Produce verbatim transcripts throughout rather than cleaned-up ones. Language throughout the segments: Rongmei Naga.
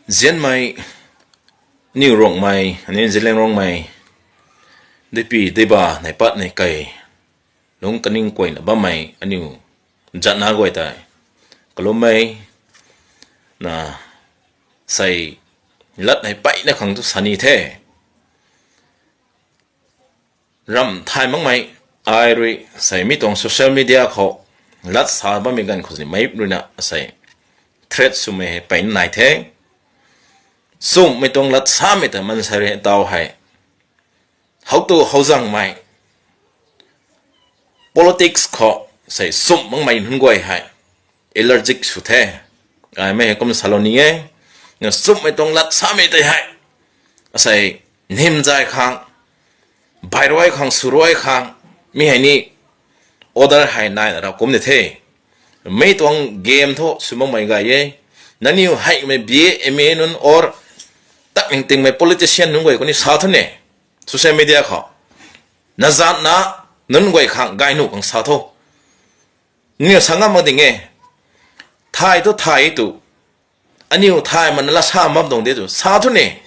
Zianmei, aniu Rongmei, aniu Zeliangrongmei, dipi diba nei pat nei kei, lungc kaning kuayna bammei aniu zatna guay tei, kalummei na sei lat nei peyna khang tu sani the. Ramh thay makmei ai rui sei mi tuang social media khou lat sa bammei ganv khou ni mei ruina sei threat swmei hei peyna nai the. Nchumhmei tuang lat samei ta mansei rui taw hei, how tu how zangmei politics khou sei nchumh makmei nunc guay hei allergic sw the. Aimei hei kum salou ni e. Nchumhmei tuang lat samei tei hei asei nhimzay khang, baihruai khang, swruai khang, mi hei ni order hei naina rav kum ni the. Mi tuang game thu sw makmei gay e. Nangniw heimei B A, M A nunc or tak ning tingmei politician nunc guay khou ni sa thu ne, social media khou nazatna nunc guay khang gay nuh khang sa tho. Nangniw sa ngam mak ding e. Thay thu thay tu, aniu thay mana la sa bam tuang de tu sa thu ne.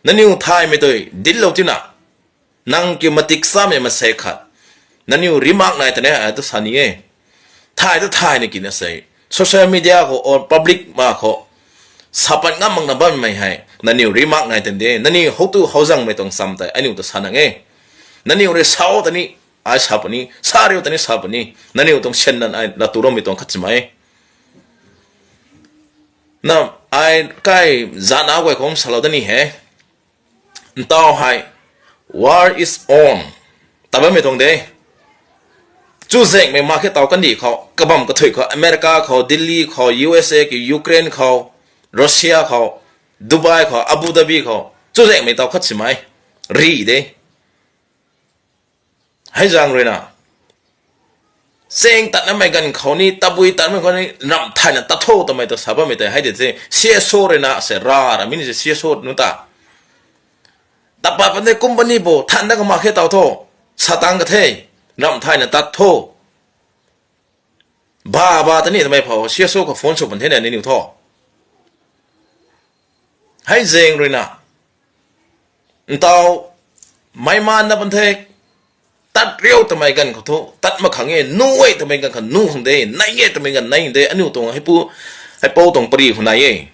Nangniw thaymei tei dinclou tina, nang kiu matik chamei masei khat, nangniw remark nai ta ne ai tu sa ni e. Thay tu thay ni kina sei social media khou or public ma khou sa pat ngam makna bammei hei nangniw remark nai ta de. Nangniw how tu how zangmei tuang cham tei aniu ta sa nang e. Nangniw rui sa ta ni, ai sa puni, sa riu ta ni sa puni, nangniw tuang siannan ai laa tu roumei tuang khat simei. Na, ai kai zana guay khou salou ta ni he. Ntaw hei, war is on ta bammei tuang de. Chuzaenghmei mak khe taw kandih khou, kabam kathuih khou, America khou, Delhi khou, U S A ki, Ukraine khou, Russia khou, Dubai khou, Abu Dhabi khou, chuzaenghmei taw khat simei ri de. Hei zaeng ruina, chaeng tatnamei ganv khou ni, tabui tatmei khou ni, ramh thayna tat tho twmei ta sa bammei tei hei de se, C S O ruina se ra ra mi ni se C S O nunc ta. Tapat pat de company bo than dat ka mak khe taw tho, sa tang ka the, ramh thayna tat tho. Ba ba ta ni twmei phou C S O khou phone sw pan the na nangniw tho. Hei zaeng ruina, ntaw, meic maanna pan the, tat riu twmei ganv khou thu tat mak khang e, nu e twmei ganv khou nu khang de, nai e twmei ganv nai de, aniu tuang heipu, heipou tuang pari khou nai e.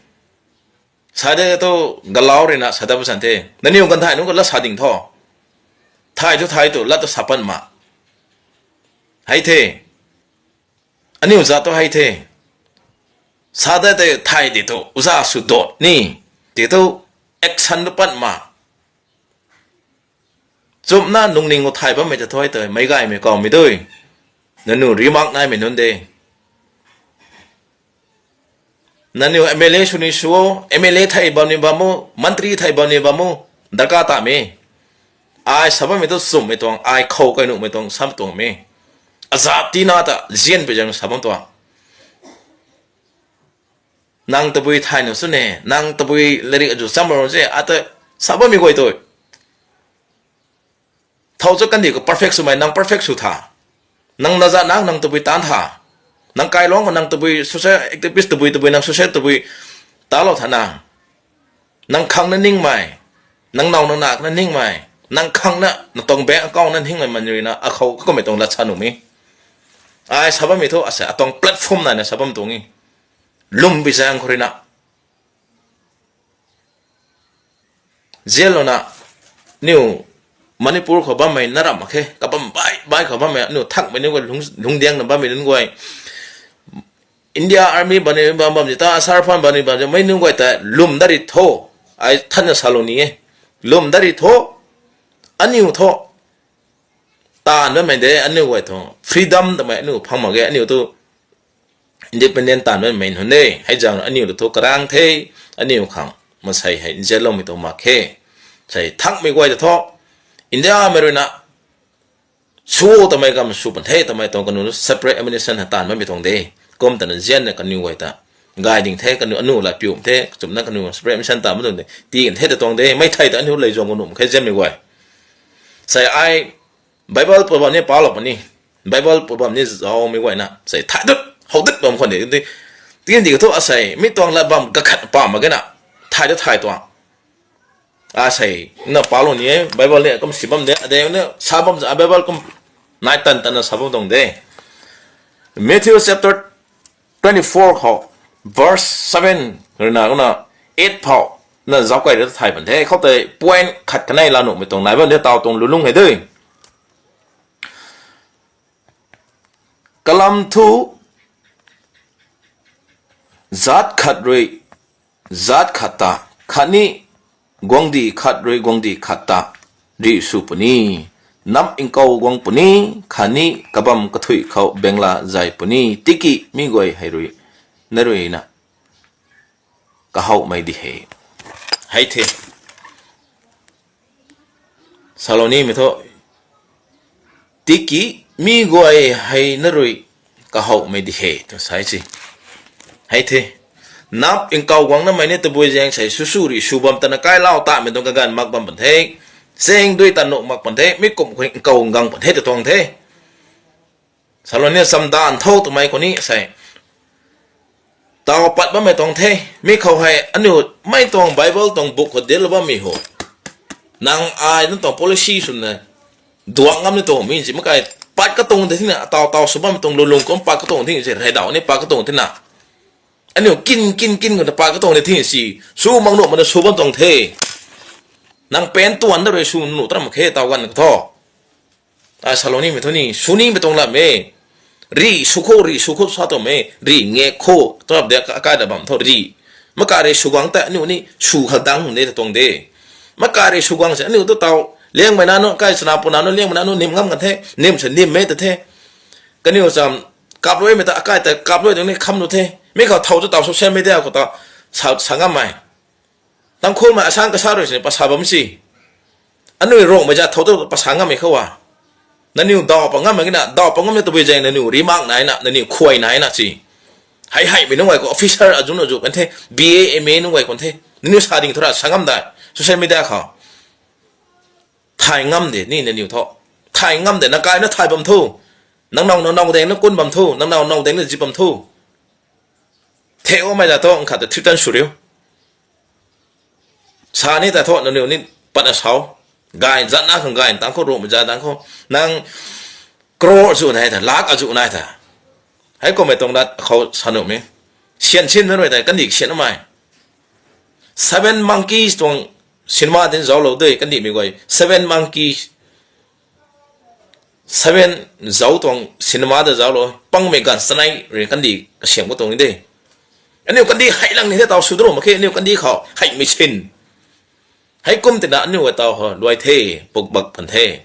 Sa de tu, galau ruina sa dat pui san the. Nangniw ganv thay nunc khou lat sa ding tho. Thay tu thay tu, lat tu sa pat ma. Hei the. Aniu zat tu hei the. Sa dat tei thay di tu, uza sw dot ni, ti tu, action tu pat ma. Chumna lungning khou thay bammei ta thu tei, meic gaymei kawmei dui. Nangniw remark naimei nunc de. Nangniw M L A sw ni sw o, M L A thei bam ni bam o, mantri thei bam ni bam o, darkar tamei. Ai sa bammei tu chumhmei tuang, ai khou kai nuhmei tuang sam tuang me. Azat tina ta zian pui zaeng sa bam tuang. Nang tabui thay nu sw ne, nang tabui lairik azu cham ro se, ata sa bammei guay tu. Thau chu kandih khou perfect swmei, nang perfect sw tha. Nang nazat nang, nang tabui taanc tha. Nang kailuangc khou nang tabui social activist tabui, tabui nang social tabui talou tha na. Nang khang na ningmei, nang now nang nak na ningmei, nang khang na, na tuang bank account na ningmei man ruina, akhou kakummei tuang lat sa nuhmei. Ai sa bammei thu, asa atuang platform naina sa bam tuang e. Lwm bi zaeng khou ruina. Zianlouna, niu Manipur khou bammei na ramh mak khe, kabam bai bai khou bammei, aniu thakmei nunc guay, lung, lungdiangna bammei nunc guay. India Army bam ni bam bam ni ta, Assam Rifle bam ni bam ni, mei nunc guay ta lwm dat ri tho, ai thanna salou ni e. Lwm dat ri tho, aniu thu, taanv bammei de, aniu guay thu freedom twmei aniu phang mak ge, aniu tu independent taanv bammei nunc de, hei zaeng aniu tu thu karang the, aniu khang, masei hei nzianloumei tuang mak khe. Sei thakmei guay ta thu, India mei ruina, sw twmei kam sw pan the twmei tuang kanu separate administration hei taanv bammei tuang de, kum tana zianna kaniw guay ta gay ding the, kanu aniu laa pium the, kachumna kanu separate administration taanv bam tuang de, ti kan the ta tuang de, mei thei ta aniu lei zuang kanu mak khe zianmei guay. Sei ai Bible pui bam ni palou puni, Bible pui bam ni zaumei guayna sei thay dut, how dut bam khwan de, ti, ti di ka thu asei mi tuang lat bam kakhat pa mak ge na, thay ta thay tuang. Asei na palou ni e, Bible ni kum si bam de, adena sa bam za Bible kum nai tan tan na sa bam tuang de. Matthew chapter twenty four khou, verse seven rui na kumna eight phou na zauc kai rui ta thay pan the. Khoutei point khat kanei la nuhmei tuang nai bam de, taw tuang lulung hei de. Kalam thu, zaat khat rui zaat khat ta, khatni guangcdic khat rui guangcdic khat ta rih sw puni, nap nkou guang puni, khatni kabam kathuic khou bengla zay puni, tiki mi guay hei rui na rui na kahowmei di he. Hei the. Salou nimei thu, tiki mi guay hei na rui kahowmei di he tw sa se. Hei the. Nap nkou guang namei ni tabui zaeng sei sw sw rih sw bam tana kailau tamei tuang kaganv mak bam pan the. Cheng dui ta nuh mak pan the. Mi kum khou nkou gang pan the ta tuang the. Salou ni chamdan tho twmei khou ni sei, taw pat bammei tuang the. Mi khou hei aniu mei tuang Bible tuang book khou dil bammei ho. Nang ai na tuang policy swna duak ngam ni tuang mi si makai pat katuang de thina, taw taw sw bammei tuang lulung kum pat katuang thing si, rei daw ni pat katuang thina. Aniu kin kin kin khou ta pat katuang de thing si, sw mak nuh mana sw bam tuang the. Nang pen tuan da rui sw nuh tram khe taw ganv kho tho. Ai salou nimei thu ni, sw nimei tuang lam e. Rih sw khou, rih sw khou sa tuang e. Rih ngek khou, tarap de akai da bam thu rih. Makai rui sw guang ta aniu ni sw khaldang de ta tuang de. Makai rui sw guang se aniu tu taw, Liangmei na nu, kai chana puna nu, Liangmei na nu nim ngam kan the, nim se nimmei ta the. Kaniw cham, kap luimei ta akai ta kap lui tuang ni kham nu the. Mi khou thow tu taw social media khou ta sa, sa ngammei. Tangkhulmei asang kasa rui sini pasa bam si. Aniu Rongmei zat thow tu pasa ngammei khou a. Nangniw daw pa ngammei kina, daw pa ngammei tabui zaeng nangniw remark naina, nangniw khuay naina si. Hei heimei nunc guay khou officer azuh azuh kan the, B A, M A nunc guay khou the. Nangniw sa ding thu ra sa ngam dai. Social media khou. Thay ngam de ni nangniw thu. Thay ngam de, nang kai na thay bam thu. Nang naw, nang naw deng na kun bam thu, nang naw, naw deng na zip bam thu. The o mei za thu, nkhat ta threaten sw riu. Sa ni ta thu, nangniw ni patna sau. Gay, zat na khang gay, tang khou Rongmei zat tang khou. Nang crore azuh nai ta, lakh azuh nai ta. Hei kummei tuang dat khou sa nuhmei. Sian sin na rui ta, kandih sian amei. Seven Monkeys tuang cinema tin zauclou de, kandihmei guay. Seven Monkeys, Seven zauc tuang cinema ta zauclou, pangmei ganv chanei rui kandih kasiam khou tuang de. Aniu kandih hei lang ni the taw sw daro mak khe, aniu kandih khou heimei sin. Hei kum tina aniu taw ho luai the, puk bak pan the.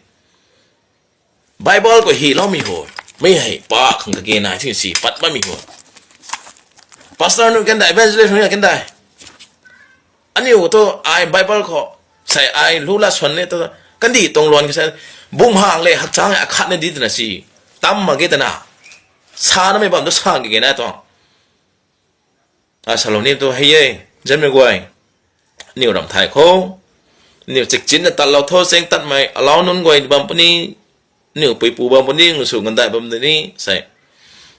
Bible khou hyloumei ho. Mi hei pa khang kage nai thing si pat bammei ho. Pastor nu kan dai, evangelist nu kan dai. Aniu tu ai Bible khou, sei ai lu la swan ni tu, kandih tuang luan ka sei, bung hang le hakchang akhat na di twna si, tam mak ge twna, sa namei bam tu sa kage na tuang. Ai salou ni tu hei e, zanmei guay, aniu ram thay khou, aniu chikchinna tatlou tho, cheng tatmei alau nunc guay bam puni, aniu puipu bam puni, ngasw ngandai bam de ni sei,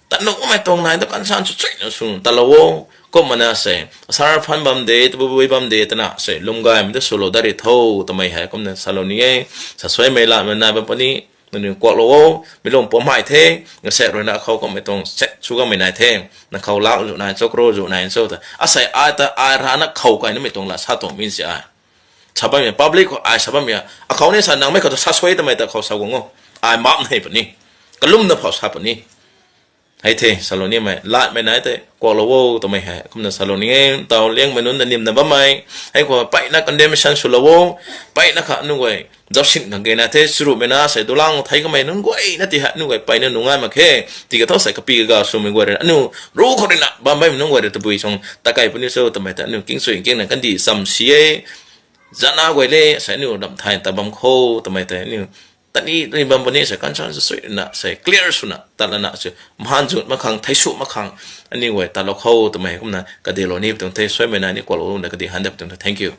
tatnuh kummei tuang nai tu kansan sw chuina sw tatlou o. Kumna sei, asar phan bam de, tabui bui bam de twna sei, lwmgaymei tu swlou dat ri tho, twmei hei kumna salou ni e. Sa suaimei latmei nai bam puni, nangniw kuaklou o, mi lung pumhmei the, ngasek ruina khou kummei tuang set sw gammei nai the, na khou lak zu nai cho, crore zu nai cho ta. Asei ai ta ai rana khou kai namei tuang la sa tuang min si ai. Sa bammei public khou ai sa bammei a. Akhou ni sa nangmei khou tu sa suai twmei ta khou sa guang o. Ai map nei puni. Kalumna phou sa puni. Hei the, salou nimei, latmei nai tei kuaklou o twmei hei kumna salou ni e. Taw Liangmei nunc na nimna bammei, hei khou peyna condemnation swlou o, peyna kha aniu guay zaucsin khang kage nai the, churumei na sei dulang thei kamei nunc guay na ti hei aniu guay peyna nungai mak khe. Tiki thu sei kapi kaga swmei guay rui aniu ru khou ruina bam bammei nunc guay rui tabui sung takai puni cho twmei ta aniu kingchui kingna kandih cham si e. Zana guay le sei aniu ram thay ta bam khou twmei tei aniu tani ni bam puni sei kansan sw suina sei clear swna tatlana sei mhan zut mak khang, thei sw mak khang, aniu guay tatlou khou twmei kumna kadilou ni tuang the, suaimei na ni kuaklou na kadi han de tuang the. Thank you.